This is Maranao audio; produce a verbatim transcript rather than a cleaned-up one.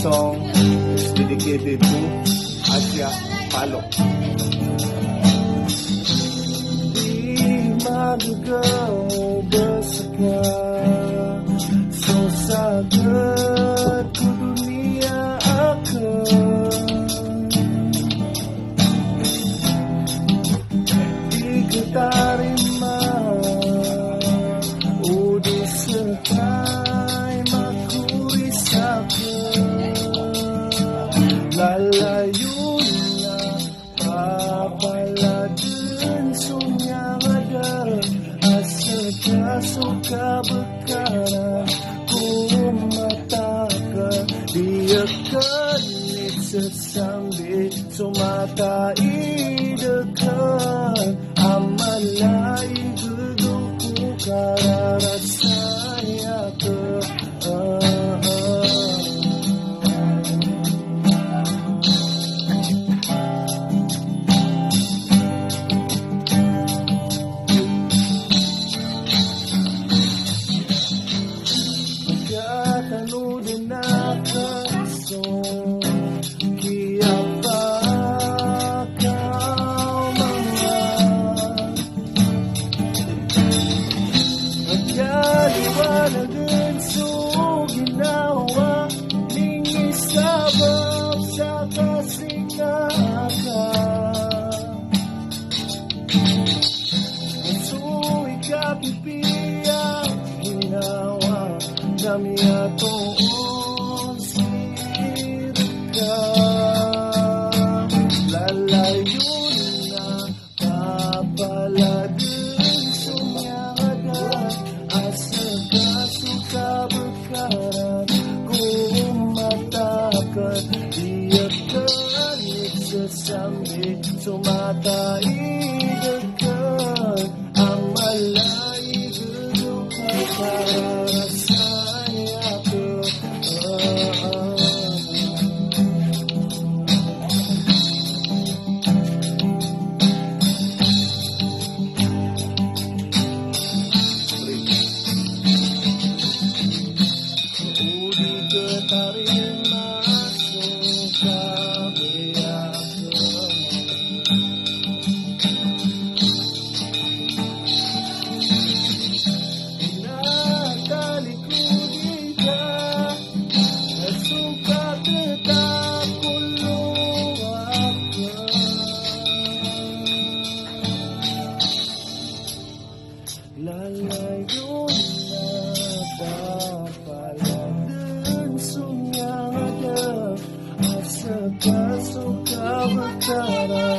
song dedicated to Asia Palok. Di magagaw ba seka so sagad ko doniya aken. Di ko tarima o di sekay makori saken. Lalayon na papaladen so miyangada a seka so kabekaran ko mata aken. Di aken i sesambi so mata i deken a mala i gedo ko kararasay aken. Katanoden aken so kiyapakaoma. Kaliwanagen so ginawa, minisabap sa kasingakan. So ikapipiya ginawa na miyatoon sii reka. Lalayon na papaladen so miyangada a seka so kabekaran ko mata aken. Di aken i sesambi so mata i deken a mala i gedo ko kararasay aken. Lalayon na papaladen so miyangada a seka so kabekaran